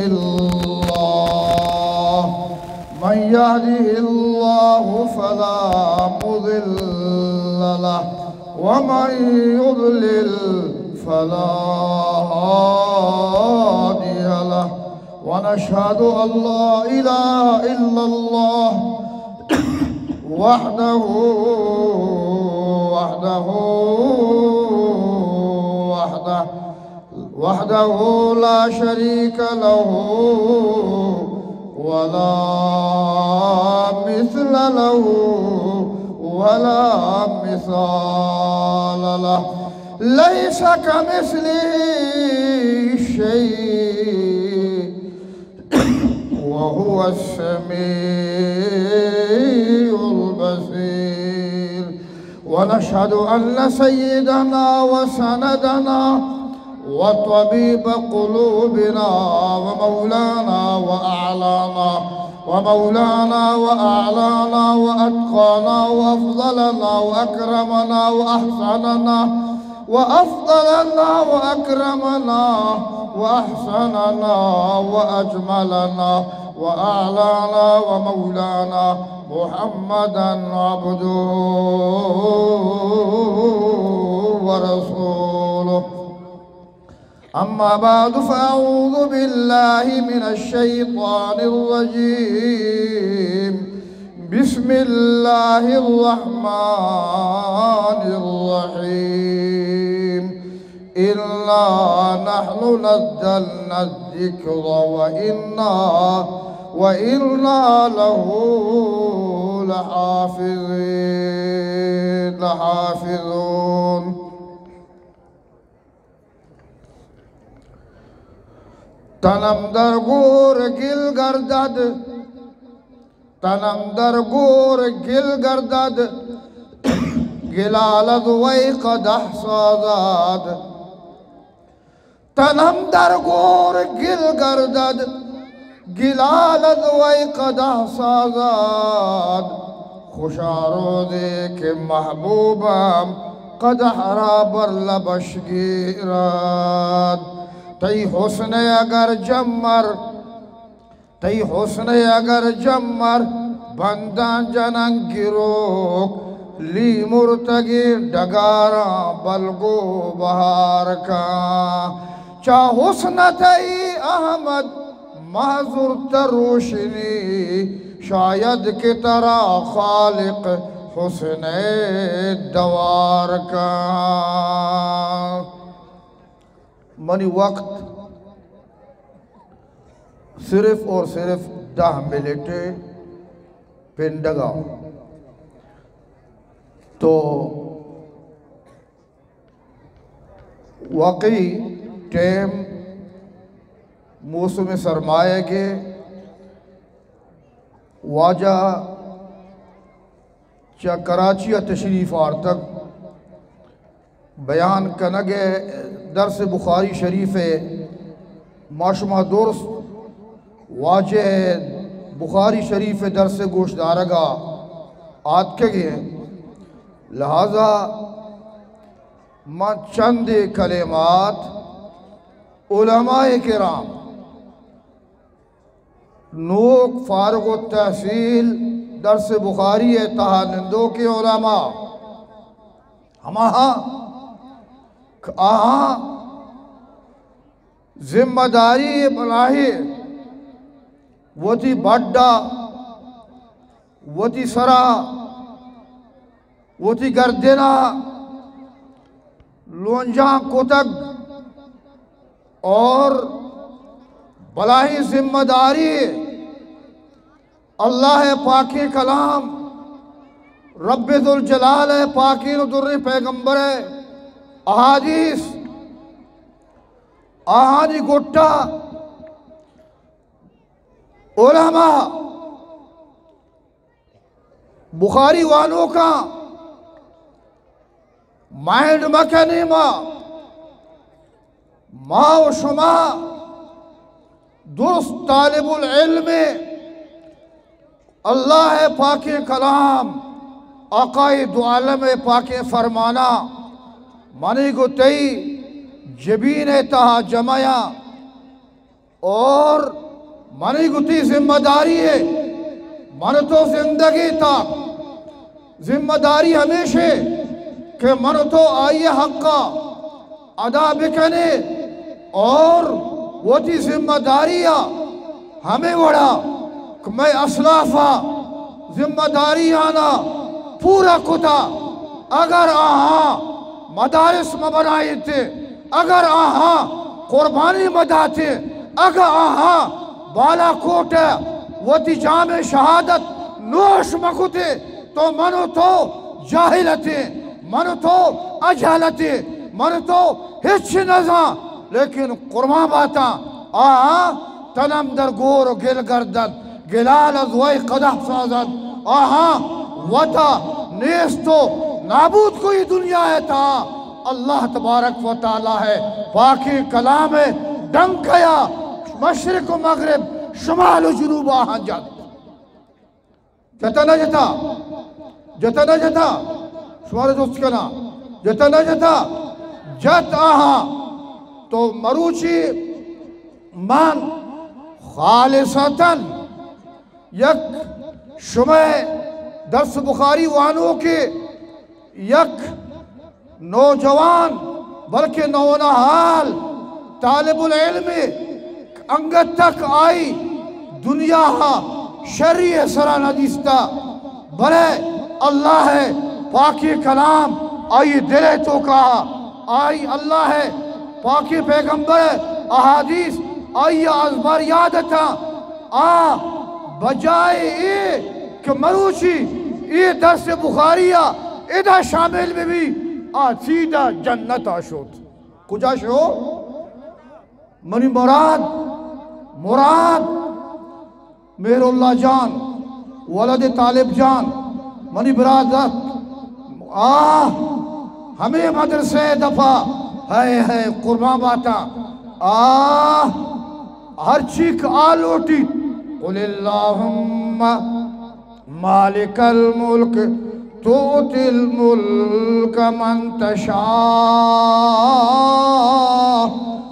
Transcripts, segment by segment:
الله، من يهده الله فلا مضل له، ومن يضلل فلا هادي له، ونشهد أن لا إله إلا الله وحده، وحده، وحده، وحده لا شريك له ولا مثل له ولا مثال له، ليس كمثله شيء وهو السميع البصير. ونشهد أن سيدنا وسندنا وطبيب قلوبنا ومولانا وأعلانا، ومولانا وأعلانا وأتقانا وأفضلنا وأكرمنا وأحسننا وأفضلنا وأكرمنا وأحسننا وأجملنا وأعلانا ومولانا محمدا عبده ورسوله. أما بعد، فأعوذ بالله من الشيطان الرجيم. بسم الله الرحمن الرحيم. إنا نحن نزلنا الذكر وإنا، وإنا له لحافظين، لحافظون. تنم در گور گل گردد، تنم در گور گل گردد، گلال از وی قدح سازد. تنم در گور گل گردد، گلال از وی قدح سازد. خوشا روزے کہ محبوبم قدح را بر لبش گیرد. تئی حسن اگر جمر، تئی حسن اگر جمر بنداں جنن گروک، لیمرتگیں ڈگاراں بلگو بہار کن. چہ حسن تئی احمد مہ زرت روشنی، شاید کہ ترا خالق حسن دوار کن. منی وقت صرف اور صرف دہ منٹ پنڈگا، تو واقعی ٹائم موسم سرما ئے کہ واجہ چہ کراچی ءَ تشریف آرتگ، بیان کنگ ءَ درس بخاری شریف ءَ. ما شما درست واجہ بخاری شریف ءِ درس ءِ گوش دارگ ءَ آتکگ ایں، لہذا من چندے کلمات علماء کرام، نوک فارغ التحصیل درس بخاری ءِ تہا نندوکیں علماء، ہماہاں کہ آہاں ذمہ داری بلاہے وتی بڈا، وتی سرا، وتی گردنا لونجان کتگ اور بلاہیں ذمہ داری اللہ پاکیں کلام، رب ذوالجلال پاکیں و دریں پیغمبر احادیث، آہانی گٹا علماء، بخاری وانوکاں مائنڈ مکنیں ما، ما و شما درست طالب العلم، اللہ پاکیں کلام، آقائے دو عالم پاکیں فرمانا منی گو تئی جبین تہا جمعیاں. اور منی گتی ذمہ داری ہے، من تو زندگی تا ذمہ داری ہمیش ہے کہ من تو آئی حقا ادا بکنے اور وتی ذمہ داری ہمے وڑا کہ مئے اسلافا ذمہ داری آنا پورا کتا۔ اگر آہاں مدارس مہ بنائیتے، اگر آہاں قربانی مہ داتے، اگر آہاں بالاکوٹ وتی جام شہادت نوش مہ کتے، تو من و تو جاہل اتیں، من و تو اجہل اتیں، من و تو ہچ نزاں، لیکن قربان باتاں، آہاں تنم در گور و گل گردد، گلال از وی قدح سازد، آہاں وتا نیست و نابود کوئی دنیا ہے تا اللہ تبارک و تعالی ہے پاکی کلام ڈنکیا مشرق و مغرب، شمال و جنوب آہاں جت۔ جتا نہ جتا؟ جتا نہ جتا؟ شمارا جست کنا، جتا نہ جتا؟ جت آہاں۔ تو مروچی من خالصتاً یک شمئے درس بخاری وانوکے یک نوجوان، بلکہ نونہال طالب العلم، انگت تک آئی دنیا ء شری ء سرا نہ دیستا، بلے اللہ ء پاکی کلام آئی دل ء توکا، آئی اللہ ء پاکی پیغمبر ء احادیث آئی ء ازبر یاد اتاں۔ آ بجائے اے کہ مروچی اے درس بخاری ء ادا شامل بہ بی، آ سیدھا جنت ء شوت۔ کجا شو؟ منی مراد، مراد مہر اللہ جان، ولد طالب جان، منی برادر، آ ہمے مدرسہ دفا، ہے ہے قربان باتا، آ ہر چیک آ لوٹی، قل اللہم مالک الملک تؤتی الملک من تشاء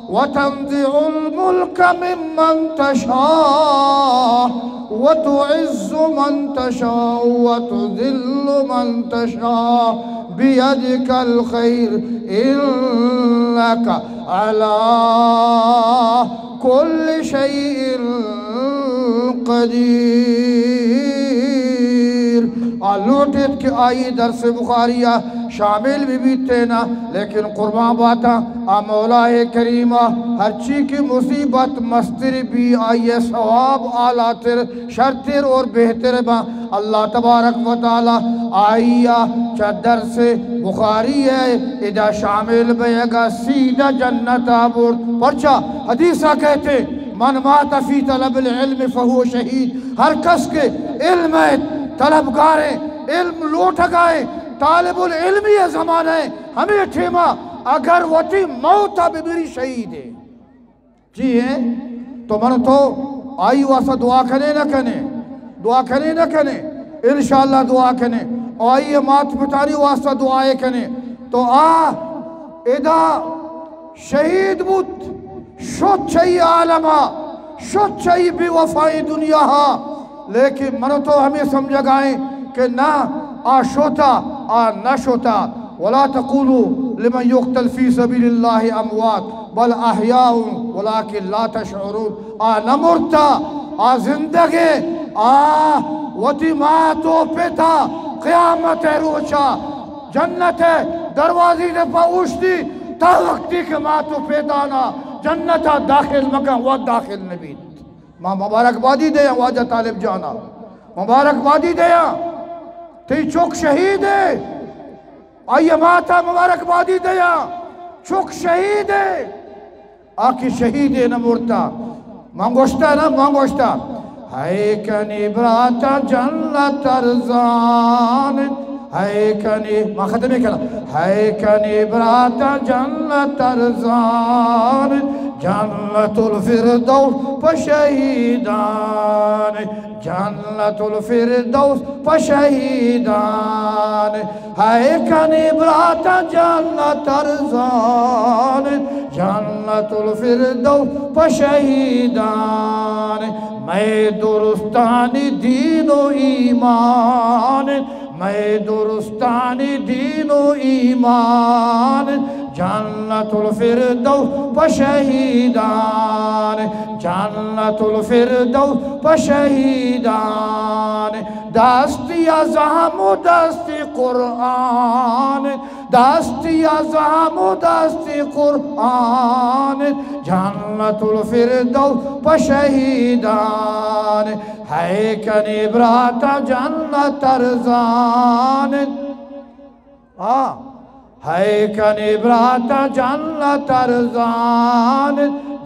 وتنزع الملک ممن تشاء وتعز من تشاء وتذل من تشاء بیدک الخیر انک علی کل شیء قدیر۔ آ لوٹیت کہ آئی درس بخاری ء شامل بہ بیت نا، لیکن قربان باتاں آ مولا کریم ء ہرچی کہ مصیبت مستر بی، آئی ء ثواب اعلیٰ تر، شرتر اور بہتر باں۔ اللہ تبارک و تعالی آئی ء چہ درس بخاری ء ادا شامل بیگ ء سیدھا جنت ء برت۔ پرچا؟ حدیث ء کہتے، من مات فی طلب العلم فہو شہید۔ ہر کس کہ علم ء طلبگار ء، علم لوٹگا ء، طالب العلمی ء زمانہ ء ہمے ٹیما اگر وتی موت ء ببری شہید ء۔ جی ہیں، تو من تو آئی واسطہ دعا کنے نہ کنے؟ دعا کنے نہ کنے؟ انشاءاللہ دعا کنے۔ اور آئی مات پتانی واسطہ دعائے کنے۔ تو آ ادا شہید بوت، شت چئی عالما، شت چئی بے وفائیں دنیا ہا۔ لیکن من تو ہمیں سمجھگائیں کہ نہ، آ شوتا، آ نہ شوتا۔ ولا تقولوا لمن يقتل في سبيل الله اموات بل احياء ولكن لا تشعرون۔ آ نہ مرتا، آ زندگے، آ وتی مات و پتا قیامت روچا جنت دروازی دے پا اوشتی، تا وقتی کہ مات و پتانا جنتا داخل مکن، و داخل نبیت۔ ما مبارکبادی دیاں واجہ طالب جانا، مبارکبادی دیاں۔ تئی چک شہید ہے، آئی ماتا مبارکبادی دیاں۔ چک شہید ہے، آ کہ شہید ہے نہ مرتا۔ من گوشتا نا، من گوشتا، ہے کنی براتا جنت ارزان، ہے کنی، ما ختم کنا، ہے کنی براتا جنت ارزان، جنت الفردوس پہ شہیدان، جنت الفردوس پہ شہیدان، ہے کنے براتاں جنت ارزان، جنت الفردوس پہ شہیدان، مئے درستانی دین و ایمان، مئے درستانی دین و ایمان، جنت الفردوس پہ شہیدان، جنت الفردوس پہ شہیدان، دستی ازم و دستی قرآن، دستی ازم و دستی قرآن، جنت الفردوس پہ شہیدان، ہے کنے براتاں جنت ارزان۔ آ، ہے کنے براتاں جنت ارزان،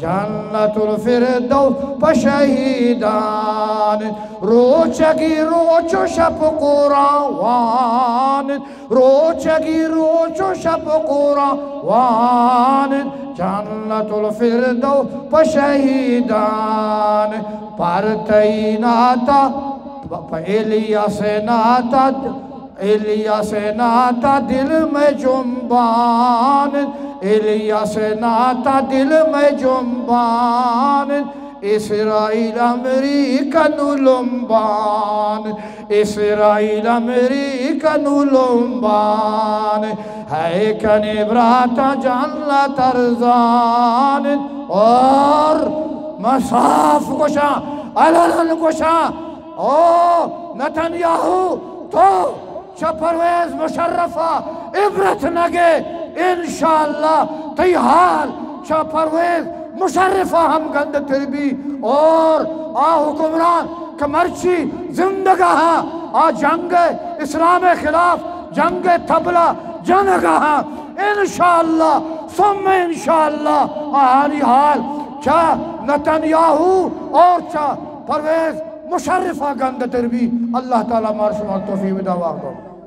جنت الفردوس پہ شہیدان، روچگی روچ و شپ قرآن وان، روچگی روچ و شپ قرآن وان، جنت الفردوس پہ شہیدان، پر تئی ناتا، پہ الیاس ناتا، الیاس ناتا دل مئے جنبان، الیاس ناتا دل مئے جنبان، اسرائیل امریکہ نوں لمبان، اسرائیل امریکہ نوں لمبان، ہے کنے براتاں جنت ارزان۔ اور من صاف گوشاں، علنا گوشاں، او نتنیاہو، تو چہ پرویز مشرف ءَ عبرت نہ گے، انشاءاللہ تئی حال چہ پرویز مشرف ءَ ہم گندتر بی۔ اور آ حکمران کہ مرچی زندگ ءَ، آ جنگ اسلام ءِ خلاف، جنگ طبلہ جنگ ءَ، انشاءاللہ ثم انشاءاللہ آہانی حال چہ نتنیاہو اور چہ پرویز مشرف ءَ گندتر بی۔ اللہ تعالی مار شما توفیق بدا۔ واقعہ